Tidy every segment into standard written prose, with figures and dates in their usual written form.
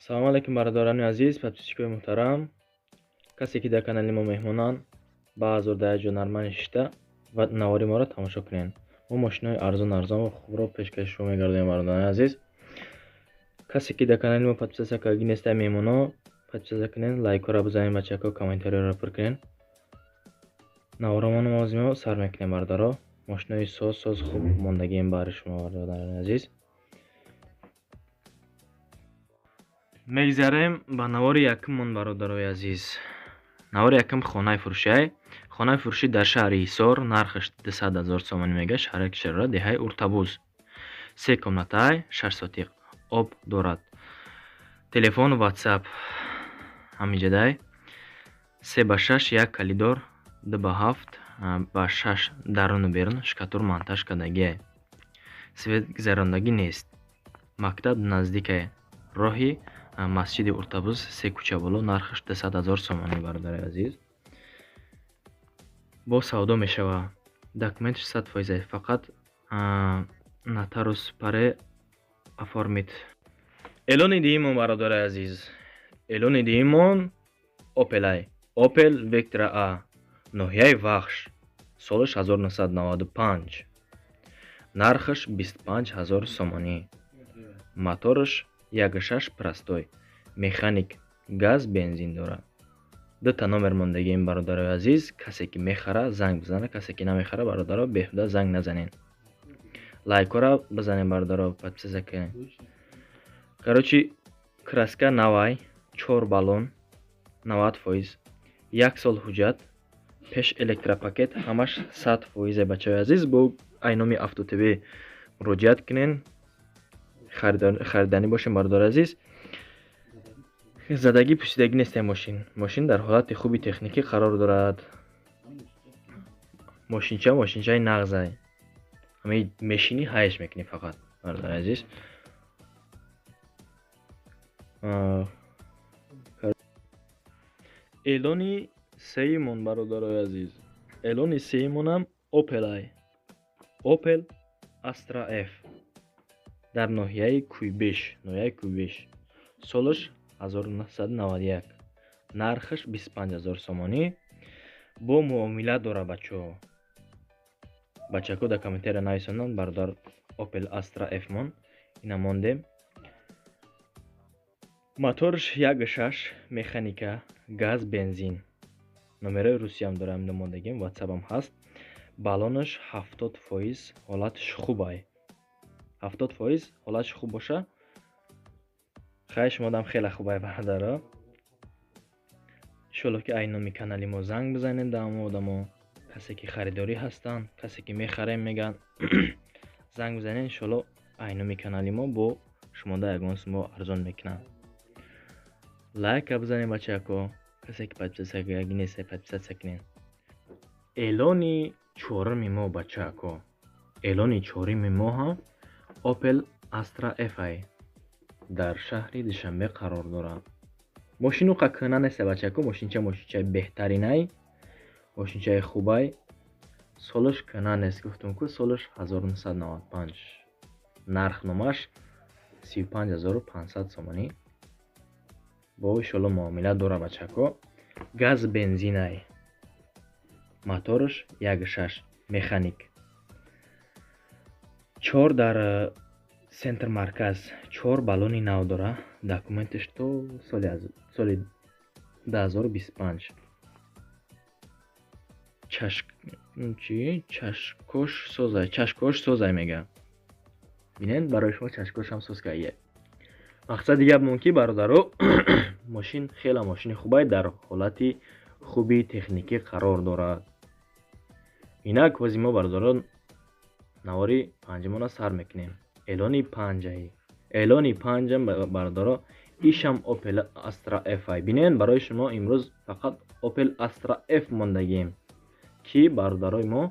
Салому алейкум, бародарони азиз, подписчикои муҳтарам. Касе ки дар канали мо меҳмонанд, ба 1001 ҷо нормально шишта ва навори моро тамошо кунед. Мо мошинои арзон арзон ва хубро пешкаши шумо мегардонем, бародарони азиз. Касе ки дар канали мо подписаться кардаги нестай, меҳмоно, подписаться кунед, лайкҳоро бизанед, бачако, комментарияро пур кунед. Наворомоно мо сар мекунем, бародаро. Мошинои соз соз, хуб мондагием баҳри шумо, бародарони азиз. Мегзарем ба навори якуммон, бародарои азиз. Навори якум хонаи фурӯшиай. Хонаи фурӯшӣ дар шаҳри Ҳисор, нархаш 200 000 сомонӣ мега, шаҳраки Шарора, деҳаи Уртабуз. Се комнатай, 6 сотиқ, об дорад. Телефон, WhatsApp ҳаминҷадай. 3 ба 6, як коридор, 2 ба 7 ба 6 даруну берун шкатур монтаж кардагиай. Свет гузарондагӣ нест. Мактаб наздикай. Роҳи масҷиди Уртабуз, се кӯча боло, нархаш 200 000 сомонӣ, бародари азиз. Бо савдо мешава. Документаш 100%, фақат нотариус паре оформить. Эълони дуюмон, бародари азиз. Эълони дуюмон Опелай. Опел Vectra A, ноҳияи Вахш, солаш 1995, нархаш 25 000 сомонӣ, мотораш 1,6 простой, механик, газ, бензин дорад. Дута номер мондагием, бародарои азиз. Касе ки мехара, занг бизана, касе ки намехара, бародаро, беҳуда занг назанед. Лайкҳоро бизанед, бародаро, подписаться кунед. Короче, краска навай, чор баллон, 90%, як сол ҳуҷҷат, пеш электропакет, ҳамаш 100%, бачаҳои азиз. Бо айноми Авто ТВ муроҷиат кунед, хариданӣ бошем, бародари азиз. Задагӣ пӯсидагӣ нестем мошин. Мошин дар ҳолати хуби техникӣ қарор дорад. Мошинча мошинчаи нағзай. Ҳамаи мешинӣ, ҳайш мекунӣ фақат, бародари азиз. Эълони сеюмон, бародарои азиз. Эълони сеюмонам Опелай. Опел Astra F дар ноҳияи Куйбеш, ноҳияи Куйбеш. Солаш 1991, нархаш 25 000 сомонӣ, бо муомила дора, бачаҳо. Бачако дар комментария нависонанд, бародар. Opel Astra F мон ина мондем. Мотораш 1,6, механика, газ, бензин. Номерои русиям дорам, мондагим, ватсапам ҳаст. Баллонаш 70%, ҳолаташ хубай. 70% ҳолаташ хуб боша. Хай, шумодам хеле хубай, бародаро. Иншолло ки ай номи канали мо занг бизанед да ҳама одамо, касе ки харидорӣ ҳастанд, касе ки мехарем мегӯянд, занг бизанед, иншолло ай номи канали мо бо шумода ягон суммо арзон мекунанд. Лайка бизанед, бачако, касе ки подписаться нест, подписаться кунед. Эълони чоруми мо, бачако. Эълони чоруми мо ҳам Opel Astra F ай. Дар шаҳри Душанбе қарор дорад. Мошину қа кӯҳна нест, бачако, мошинча мошинчаи беҳтаринай, мошинчаи хубай. Солаш кӯҳна нест, гуфтум ку, солаш 1995. Нархномаш 35 500 сомонӣ. Бо иншолло муомила дора, бачако. Газ, бензинай. Мотораш 1,6, механик. Чор дар центр марказ, чор баллони нав дора. Документаш то соли 2025. Чашк чи чашкош созай, чашкош созай мега. Бинед, барои шумо чашкошам соз кардия. Мақсади гапмон ки, бародаро, мошин хеле мошини хубай, дар ҳолати хуби техникӣ қарор дорад. Инак ҳози мо, бародарон, навори панҷумона сар мекунем. Эълони панҷаи. Эълони панҷам, бародаро, ишам Opel Astra F ай. Бинед, барои шумо имрӯз фақат Opel Astra F мондагием, ки бародарои мо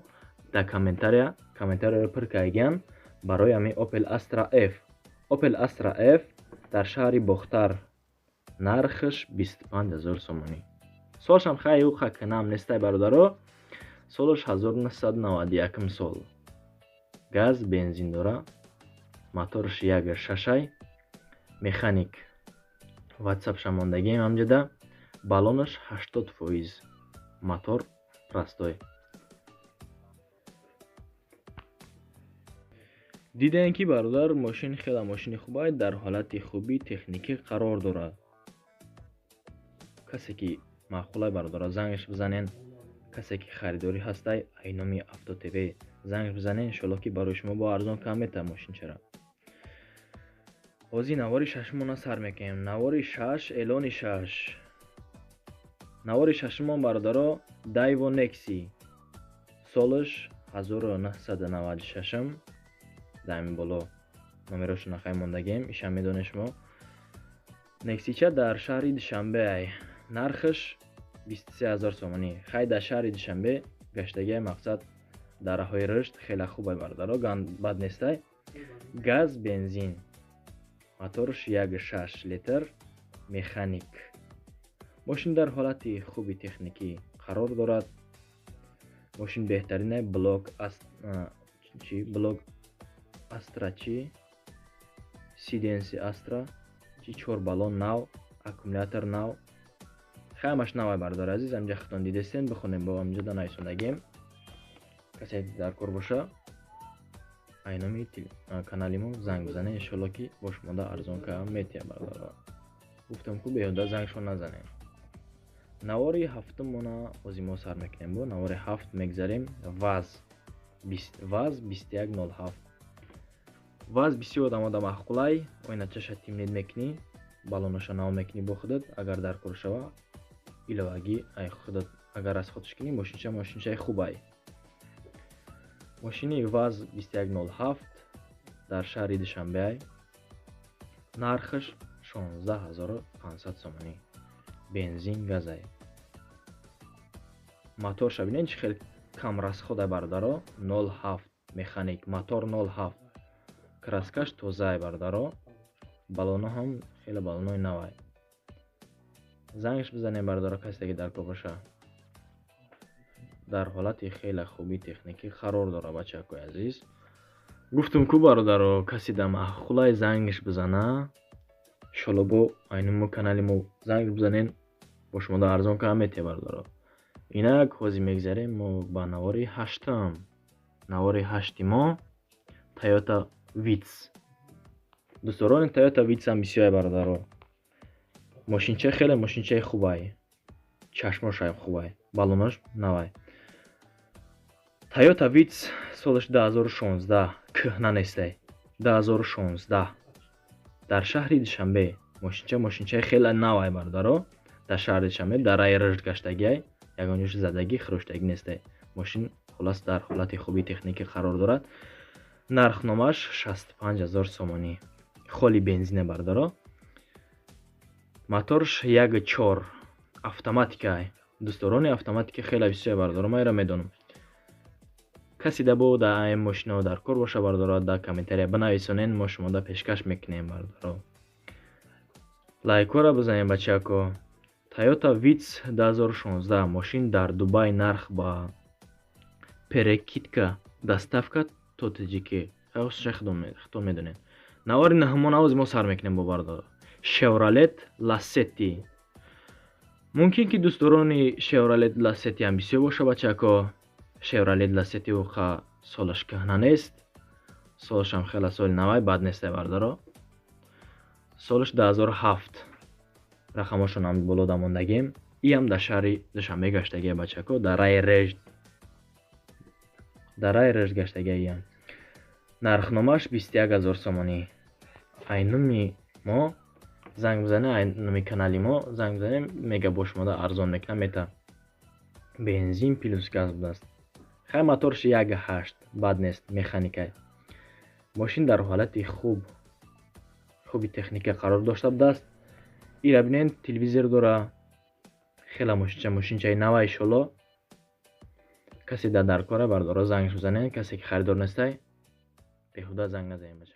дар комментария комментарияро пур кардагианд барои ҳамин Opel Astra F. Opel Astra F дар шаҳри Бохтар, нархаш 25 000 сомонӣ. Солашам хай ӯ кунам нестай, бародаро. Солаш 1991 сол. Газ, бензин дора. Мотораш 1,6 ай. Механик. WhatsApp мондагием ҳамҷода. Баллонаш 80%, мотор простой. Дидем ки бародар мошин хеле мошини хубай, дар ҳолати хуби техникӣ қарор дорад. Касе ки маъқулай бародаро зангаш бизанен, касе ки харидорӣ ҳастай ай номи Авто ТВ зангаш бизанен, иншоалло ки барои шумо бо арзон кам метавад мошинчара. Ҳозир навори шашумона сар мекунем. Навори шаш, эълони шаш. Навори шашумон бародаро Дайво Некси. Солаш 1996-м. Дар ҳамин боло номерошо нахай мондагем, ишам медонед шумо. Нексича дар шаҳри Душанбе ай. Нархаш 23000 сомонӣ. Хай дар шаҳри Душанбе гаштагиай, мақсад дараҳои рушд хеле хуб ай бародаро, бад нестай. Газ, бензин. Моторш 1.6 литр, механик. Мошин дар ҳолати хуби техникӣ қарор дорад. Мошин беҳтарин блок чи блок Астра чи Сиденси Астра чи 4 баллон нав, аккумулятор нав. Ҳамаш навай бародари азиз, ҳамҷа худтон дидестен, бихонем бо ҳамҷа да нависондагем. Касе дар кор боша, ай номи канали мо занг бизанед, иншоалло ки бо шумо да арзон кам метиҳад бародаро. Гуфтам ку беҳуда зангшон назанем. Навори ҳафтумона ози мо сар мекунем бо навори ҳафт мегзарем. ВАЗ ВАЗ 2107. ВАЗ бисёр одамо да маъқулай, оиначаша тимнид мекунӣ, баллонаша нав мекунӣ бо худат, агар дар кор шава, иловагӣ ай худат агар аз худаш кунӣ, мошинча мошинчаи хубай. Мошини ВАЗ 2107 дар шаҳри Душанбе ай. Нархаш 16500 сомонӣ. Бензин газай. Моторша бинед чӣ хел кам расходай бародаро, 07 механик, мотор 07. Краскаш тозаай бародаро. Баллоно ҳам хеле баллонои навай. Зангаш бизанем бародаро, касе ки дар кор боша. Дар ҳолати хеле хуби техникӣ қарор дорад бачакои азиз. Гуфтум ку бародаро, касе дар маъқулай зангаш бизана, иншоалло бо айни канали мо занг бизанен, бо шумо да арзон кам метиҳад бародаро. Инак ҳозир мегзарем мо ба навори ҳаштум. Навори ҳашти мо Toyota Vitz. Дӯстдорони Toyota Vitz ҳам бисёре бародаро. Мошинча хеле мошинчаи хубай. Чашмошам хубай, баллонаш навай. Toyota Vitz солаш 2016, кӯҳна нестай. 2016 дар шаҳри Душанбе. Мошинча мошинчаи хеле навай бародаро. Дар шаҳри Душанбе дар раи рушд гаштагиай, ягон ҷош задагӣ, хурӯштагӣ нестай. Мошин хулас дар ҳолати хуби техникӣ қарор дорад. Нархномааш 65000 сомонӣ. Холи бензина бародаро. Моторш 1.4 автоматикай. Дӯстдорони автоматика хеле бисёр бародаро, ман инро медонам. Касе да бо да ай мошинао дар кор боша бародаро, дар комментария бинависонен, мо шумо да пешкаш мекунем бародаро. Лайкҳоро бизанем бачако. Toyota Vitz 2016 мошин дар Дубай, нарх ба перекидка, доставка то Таҷикӣ. Худтон медонед. Навори наҳумона ози мо сар мекунем бо бародаро. Chevrolet Lacetti. Мумкин ки дӯстдорони Chevrolet Lacetti ҳам бисёр боша бачако. Chevrolet Lacetti уқа солаш кӯҳна нест. Солашам хеле соли навай, бад нестай бародаро. Солаш 2007. Рақамошон ҳам боло дамондагем. Иам дар шаҳри Душанбе гаштагия бачако, дар раи Режд. Дар раи Режд гаштагия иам. Нархномааш 21000 сомонӣ. Ай номи мо занг бизанем, ай номи канали мо занг бизанем, мега бо шумо да арзон мекунам мета. Бензин плюс газ будааст. Хай моторш 1.8 бад нест, механикай. Мошин дар ҳолати хуби техника қарор дошта будааст. Ира бинед, телевизор дора. Хеле мошинча мошинчаи нава иншоалло. Касе дар кора бардора зангаш бизанед, касе ки харидор нестай, беҳуда занг назанед бача.